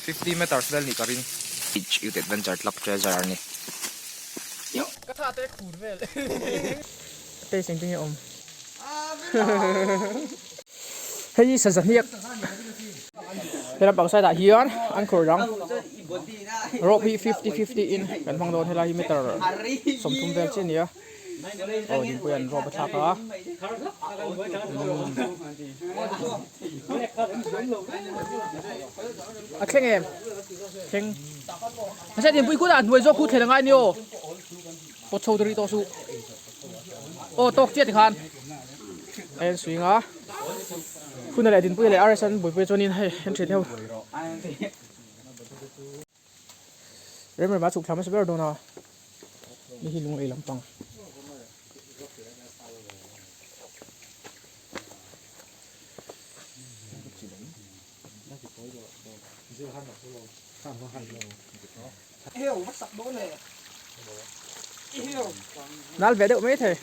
50 meters vel nih ka ring. Youth Adventure Club Treasurer a ni. Ka tha te khur vel. Taste engtin nge awm. Hei hi saza hniak helam pang side ah hian an khawr dang rope hi 50 50 in kan hmang dawn helai hi meter 30 vel chiah a ni a. Aw dingpui an rope a thlak a a thleng em thleng mahse dingpui kutah hnuai zawk khu thlen angai ni aw pawt chho ta rih tawh suh aw tawk chiah tikhan a en swing a hun leh dingpui leh RS an buaipui chuanin hei an thian ho Rem rem a chhuk thla hmasa ber dawn a ni hi lung ei lampang. Nal ve deuh mai thei.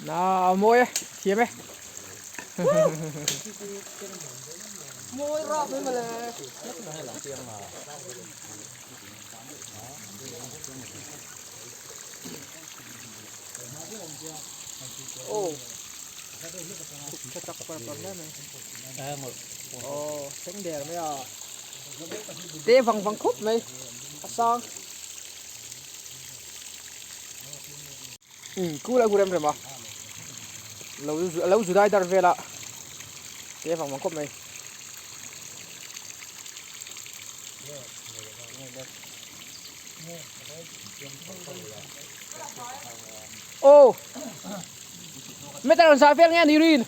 Na mawi e, thiam e. Mawi rap mai mawle. Oh. Tha tak par par mai mai. Oh, thleng der mai a. Te vang vang khawp mai. A sang. Um, kul a ku rem rem a. Lo lo zu dai dar vel a. Te vang vang khawp mai. Oh. Meter an sa vel nge ni rin.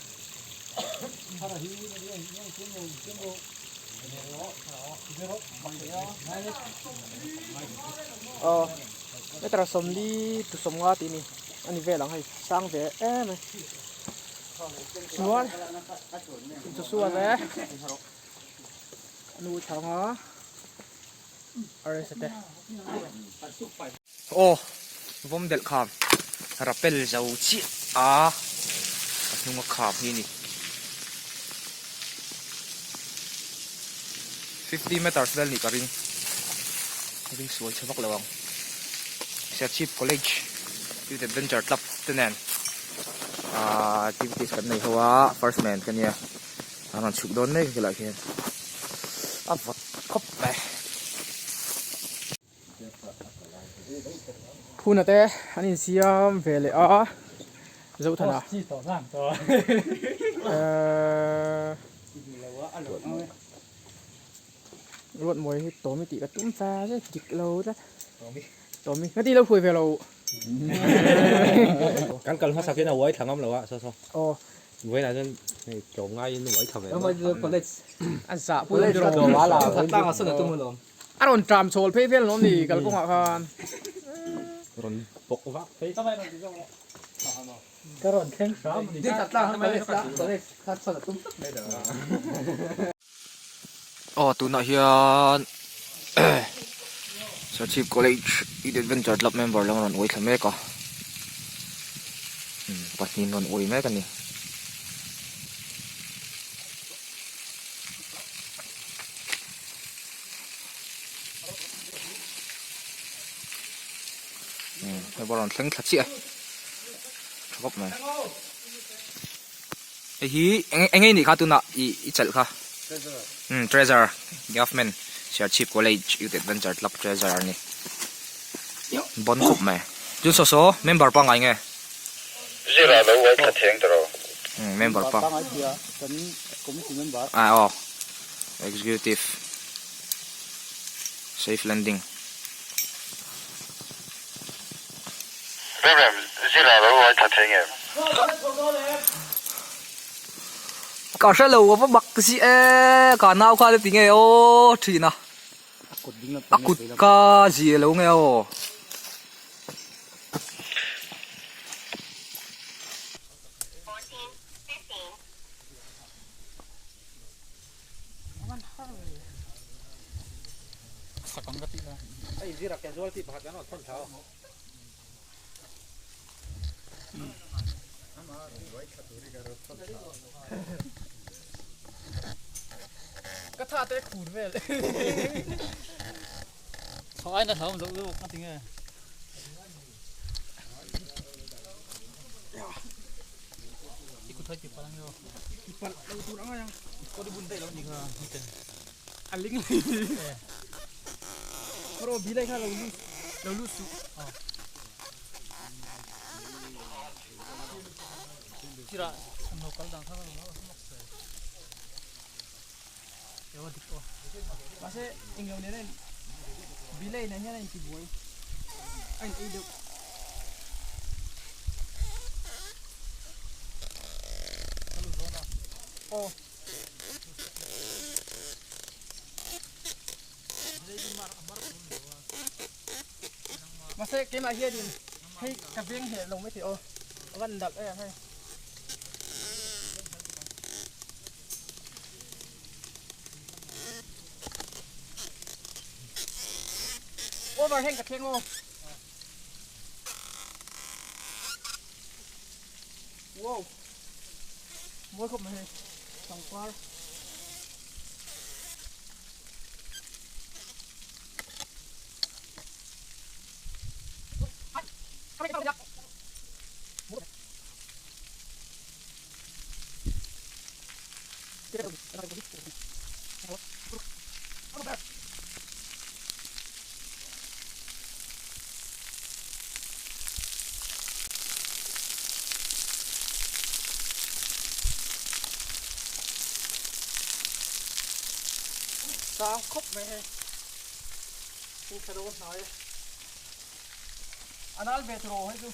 Aw meter 40 to 50 tih a ni a ni vel ang hei sang ve em mai chuan Joshua te a nu thang a RS te. Aw vawm delh kham rapel zo chiah a a hnunga kham hi a ni. 50 meters vel nih ka ring ring sual chhe vak lo ang Serchhip College Youth Adventure Club te nen ahh activities kan nei ho a first man ka nia an rawn chhuk dawn mek a khilaiah khian a vawt khawp mai. Phuna te an insiam ve leh a Zothana ehh Ruatmawi hi Tommy tih ka tum fa zet dik lo tlat Tommy nga tih lo hruai ve lo Kan kal hmasak hian a uai thla ngam lo a saw saw aw Vawiinah chuan hei tlawm ngaiin uai thla ve A zah pawh a ni A rawn tram chhawl phei vel lawm ni kalkawngah khan. Rawn bawk vak phei. Ka rawn thleng hram a ni. Aw tunah hian Serchhip College Youth Adventure Club member lam rawn uai thla mek a pahnih rawn uai mek a ni. Hei pawh a rawn thleng thla chiah e tha khawp mai hei hi eng eng nge nih kha tunah ih i chelh kha umm treasure government Serchhip college youth adventure club treasure a ni bon khawp mai chuan saw saw member pangngai nge Zira lo uai thla theng ta rawh. Umm member pa ah aw. Executive Safe landing. Rem zira lo uai thla thei ngem? Ka hre lo a va mak si e ka nau kha ti nge aw thin a a kut ka zia lo nge aw. Hei zira casualty pakhat kan rawn thawn thla aw. Ka tha te khur vel. Chho aina hlauhawm zoh deuh ka ti nge. I kut hai ti palh ang emaw. Ti palh lo tur ang ang. Kawt i bun daih lo ni kha miten. A ling li. Bro bilai kha lo lu lo lu su. Chira lo kal dang kha lo mak se. Ewa dik aw. Mahse englo nen a bilai nen hian a intibuai a in ei deuh. Aw. Mahse keimah hianin hei ka veng hleh lo mai thei aw a van dal em hei. Over heng ka thleng aw. Wow. Mawi khawp mai hei. Pangpar. Sang khawp mai hei thil tha deuh a hnai a a nal ve tawh hei chu.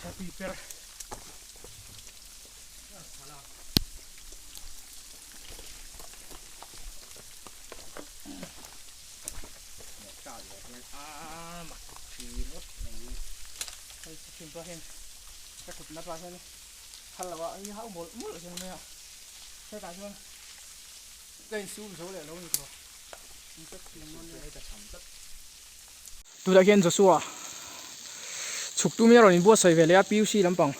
Happy per. Hei chu thin pawh hian ka kut na pah hian phal lo a ni hauh mawlh mawlh zel mai a hetah chuan ka insum zo leh lo ni tawh tunah hian Joshua chhuk tum in a rawn inbuatsaih ve leh a PUC lampang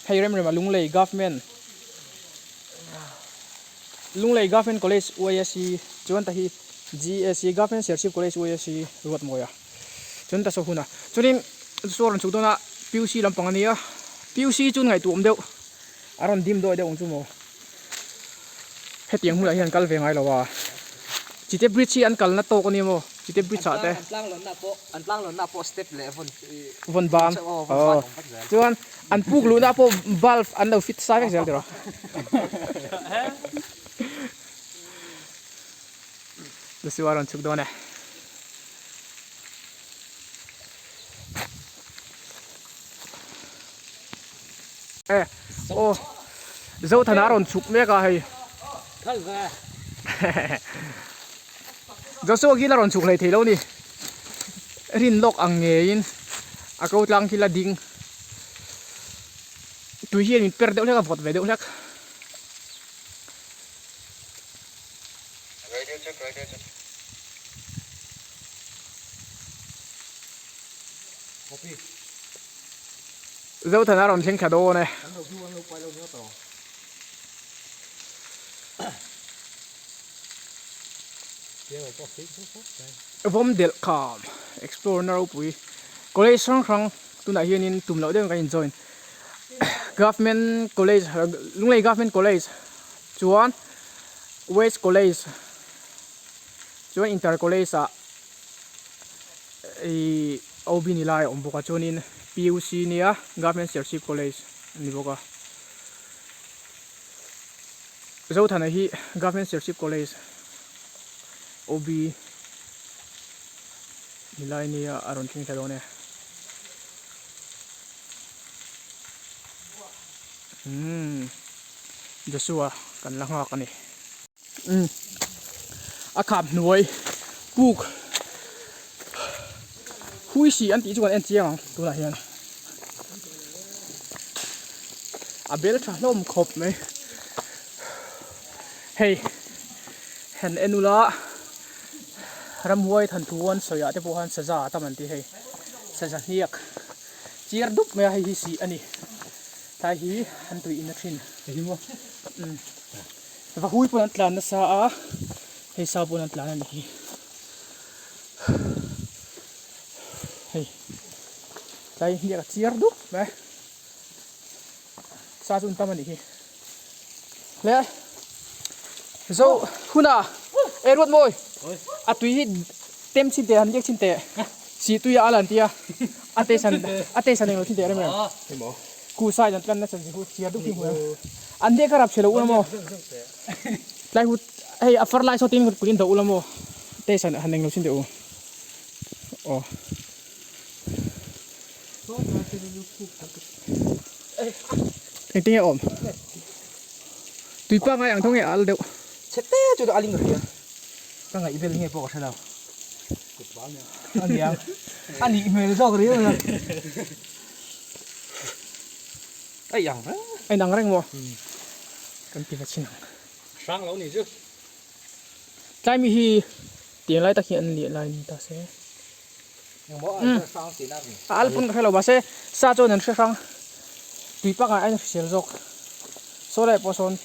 hei rem rem a Lunglei government Lunglei Government College UISC chuan ta hi GSC Government Serchhip College UISC Ruatmawia chuan ta saw hun a chuanin saw rawn chhuk dawn a PUC lampang a nia PUC chu ngaihtuah awm deuh a rawn dim dawi deuh ang chu maw hetiang hmunah hian an kal ve ngai lo a Chite Bridge hi an kalna tawk a nia maw Chite Bridge ah te An tlang lawnna pawh an tlang lawnna pawh step leh vawn vawn ban aw chuan An puk luhna pawh bulb an lo fit sai vek zel tiraw. Lusu a rawn chhuk dawn e. E aw Zothana a rawn chhuk mek a hei. Joshua khi la rawn chhuk hlei thei lo ni. Rin lawk ang ngeiin a ko tlang khi la ding. Tui hian min per deuh hlek a vawt ve deuh hlek. Zothana rawn thleng thla dawn e. Vawm delh kham explore na ropui college hrang hrang tunah hianin tum loh deuhin kan in join government college Lunglei government college chuan west college chuan inter college ah ihh OB ni lai a awm bawk a chuanin PUC nia government serchhip college a ni bawk a. Zothana hi Government Serchhip College OB nilai nia a rawn thleng thla dawn e. Umm Joshua kan la nghak a ni. Umm a kham hnuai puk hui si an tih chu kan en chiang ang tunah hian a bel tha hlawm khawp mai hei han en ula ramhuai than thu an sawi ah te pawh khan saza a tam an ti hei saza hniak chiar dup mai a hei hi sih a ni tlai hi an tui in a thin umm. Va hui pawn an tlan nasa a, hei sa pawn an tlan a nih hi. Hei tlai hniak a chiar dup mai sa chu an tam a nih hi. Le zo huna e ruat mawi a tui hi tem chin teh han liak chin teh si tui a al an tia a taste han a taste han englo chin teh rem em. Ku sai dan tlan na chan hu chiar dup hi hmu em. An dek a rap chhe lo ula maw? Tlai hu hei a far lai saw tin kut in do ula maw? Taste han han englo chin teh u. Aw. Engtin nge awm? Tuipa ngai ang tho nge a al deuh. Chhe te chu a ling ria. Ka ngaih vel nge pawh ka hre lo. A nia. A nih hmel zawk riau a. A inang reng. A inang reng maw? Kan ti va chin ang. Hrang lo ni chu. Tlai mi hi tiang lai tak hi an liah lai ni ta se. A al pawn ka hre lo mahse sa chuan an hre hrang. Tui pangai aiin a hrisel zawk. Saw lai pawh sawn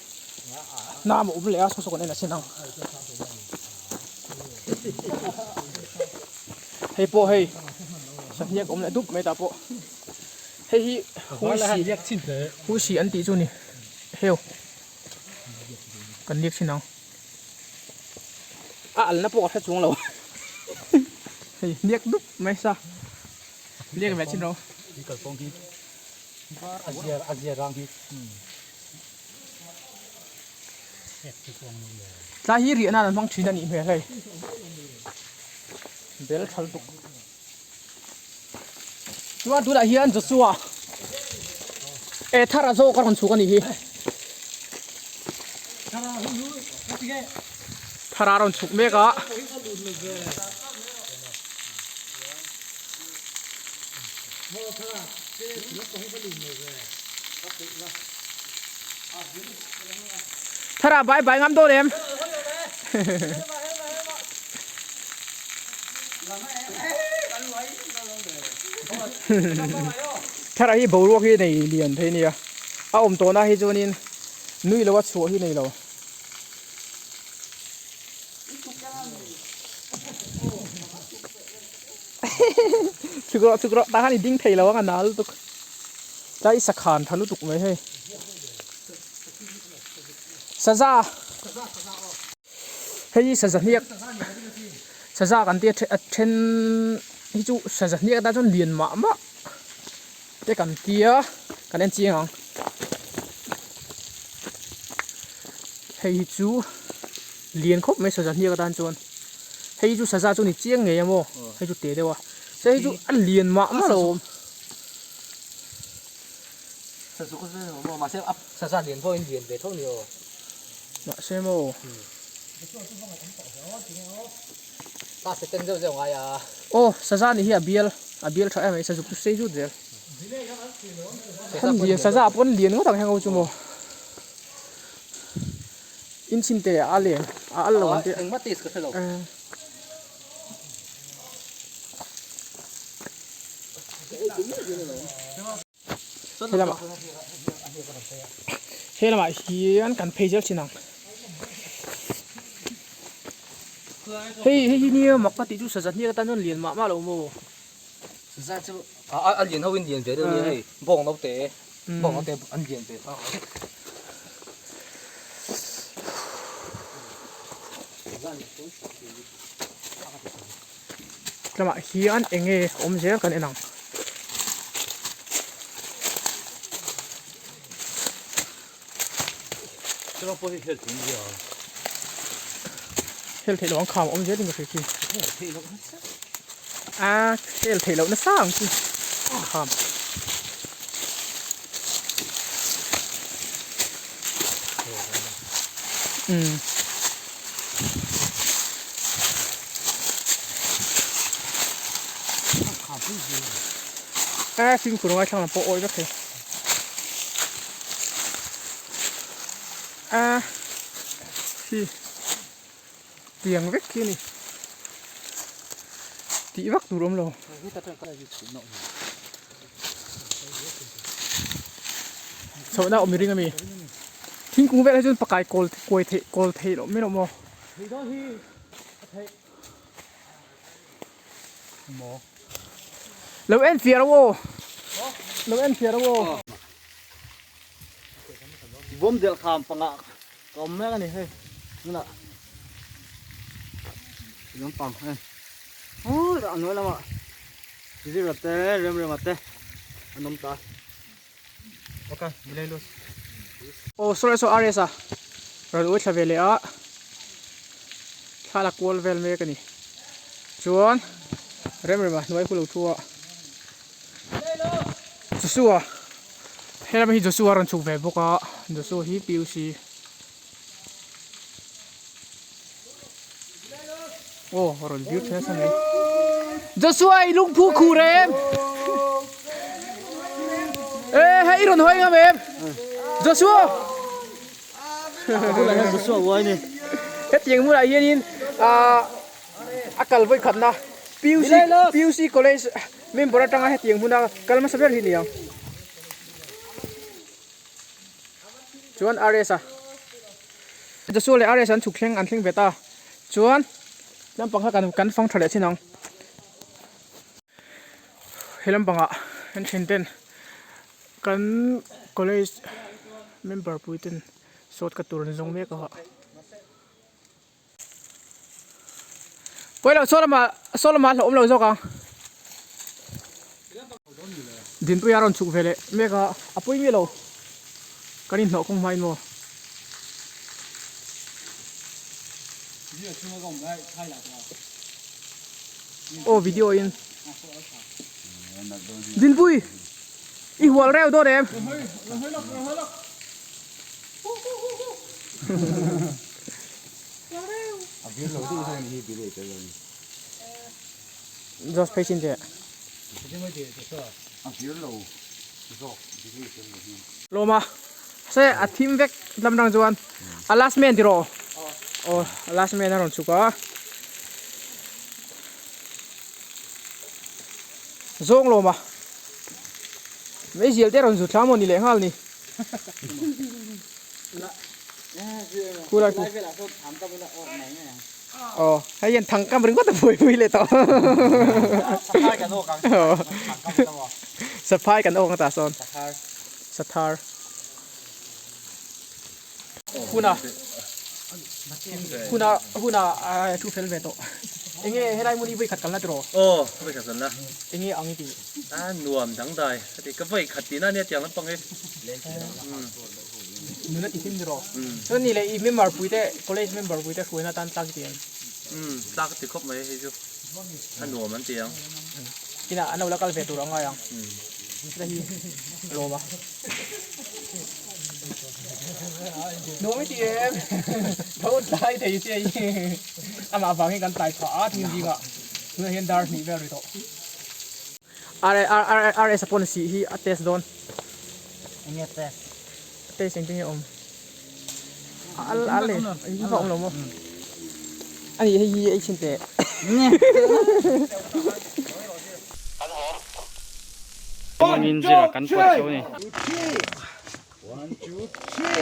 hnam a awm leh a saw saw kan en a chin ang. Hei pawh hei sahniak awm leh dup mai tah pawh. Hei hi hui si hui si an tih chu ni heu kan liak thin ang a alna pawh ka hre chuang lo hei liak dup mai sa liak ve chin ro tlai hi riah nan an hmang thin a nih hmel hei bel thal tuk. Chuan tunah hian Joshua e thar a zawk a rawn chhuk a nih hi. Thar a rawn chhuk mek a. Thar a bai bai ngam dawn em? Thar hi boruak hi nei lian thei nia a awm tawhna hi chuanin nui lo a chhuah hi nei lo. Chhuk rawh chhuk rawh tah khan i ding thei lo ang a na lutuk tlai i sakhan tha lutuk mai hei saza. Hei hi saza hniak saza kan tia a then hi chu saza hniak atan chuan lian mah mah te kan tia kan en chiang ang hei hi chu lian khawp mai saza hniak atan chuan hei hi chu saza chu ni chiang ngei a maw hei chu te deuh a se hei chu a lian mah mah lo awm. Saza lian pawhin lian ve tho ni aw. Mahse maw. Ta second zeuh zeuh ngai a. Aw saza nih hi a bial a bial tha em mai sazuk chu sei zut zel. An lian saza pawn lian ngawt ang heng ho chu maw. In chhin te a lian a al lo an tia. Engmah taste ka hre lo. Helamah helamah hian kan phei zel thin ang hei hei hi nia mak ka tih chu saza hniak atan chuan lian mah mah lo maw saza chu a lian ho in lian ve deuh nia hei bawng naute bawng naute an lian ve phak ang Tlangah hian eng nge awm zel kan en ang. Hel theih loh ang kham awm zel in ka hria khi. A hel theih loh nasa ang chu kham. Umm. Eh fimkhur angai thlang lam pawh awi vek thei. Eh khi tiang vek khi a ni. Tih vak tur awm lo. Chhohna awm i ring a mi? Thingkung velah hi chuan pakai kawl kuai theih kawl theih loh mai loh maw? Lo en fiah ro aw. Lo en fiah ro aw. Bawm del kham panga ka awm mek a ni hei tunah lampang hei hur a hnuai lamah zira te remrema te an awm ta ok milai lut aw saw saw rs a rawn uai thla ve leh a thla la kual vel mek a ni chuan remrema hnuai khu lo thu a Joshua helama hi Joshua a rawn chhuk ve bawk a Joshua hi PUC aw a rawn vir thei nasa mai Joshua i lungphu khur em e hei i rawn hawi ngam em Joshua Joshua uai ni hetiang hmunah hianin ah A kal vawi khatna PUC PUC college member atanga hetiang hmuna kal hmasa ber hi ni ang. Chuan RS a Joshua leh RS an chhuk thleng an thleng ve ta. Chuan lampang kha kan kan fang tha leh chin ang. He lampangah an then ten kan college member pui ten sawt ka tur an zawng mek a. Pawilo saw lamah saw lamah hlauhawm lo zawk ang Dinpuia a rawn chhuk ve leh mek a a pui miah lo kan inhnawh kawng hmain maw Aw video in Dinpui i hual reuh dawn em. Just phei chin teh. Lawma se a thim vek lam rang chuan a last man tiraw aw a last man a rawn chhuk a zawng lawma meizial te a rawn zut thla maw ni leh nghal ni. Khulai khu Aw hei hian thang kam ringawt a buaipui leh tawh Saphai kan awk ang tah sawn Sathar Huna Huna Huna a thu fel ve tawh Enge helai hmun hi vawi khat kalna tiraw Aw vawi khat kalna Enge ang i tih A nuam dangdai a ti ka vawi khat tihna ania tiang lampang hi. Nuna ti hlim ni rawh. Chuan ni leh i member pui te college member pui te hruaina atan tlak i ti em? Umm tlak a ti khawp mai hei chu a nuam an ti ang. Inah an lo la kal ve tur a ngai ang. Heta hi lawm a. Nuam i ti em? Tho tlai thei sia hi. Amah vang hi kan tlai phah a thing zingah. Tunah hian dar hnih vel ri tawh. R R R R S a pawn sih hi a test dawn. Enge test? Test engtin nge awm? Al al le engtin pawh awm lo maw? Ani hei hi ei chhin teh. Chuanin zira kan pawt chho a ni.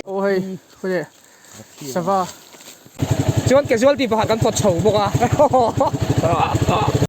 Aw hei khaw leh sava. Chuan casualty pakhat kan pawt chho bawk a.